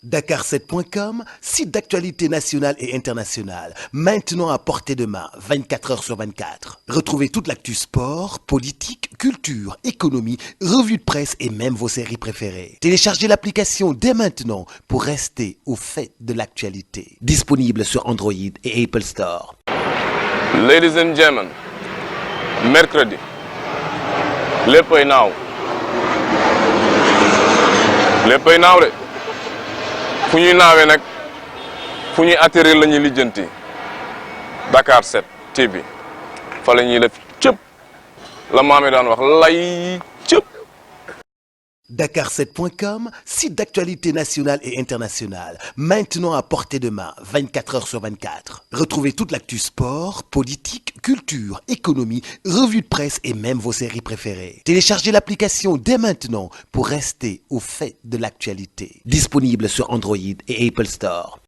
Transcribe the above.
Dakar7.com, site d'actualité nationale et internationale, maintenant à portée de main, 24 heures sur 24. Retrouvez toute l'actu sport, politique, culture, économie, revues de presse et même vos séries préférées. Téléchargez l'application dès maintenant pour rester au fait de l'actualité. Disponible sur Android et Apple Store. Ladies and gentlemen, mercredi, léppay naaw de fu ñuy naawee nag fu ñuy atterrir la ñuy lijjanti Dakar 7 TV fa la ñuy def cëpp la maame daan wax lay cëpp. Dakar7.com, site d'actualité nationale et internationale, maintenant à portée de main, 24 heures sur 24. Retrouvez toute l'actu sport, politique, culture, économie, revues de presse et même vos séries préférées. Téléchargez l'application dès maintenant pour rester au fait de l'actualité. Disponible sur Android et Apple Store.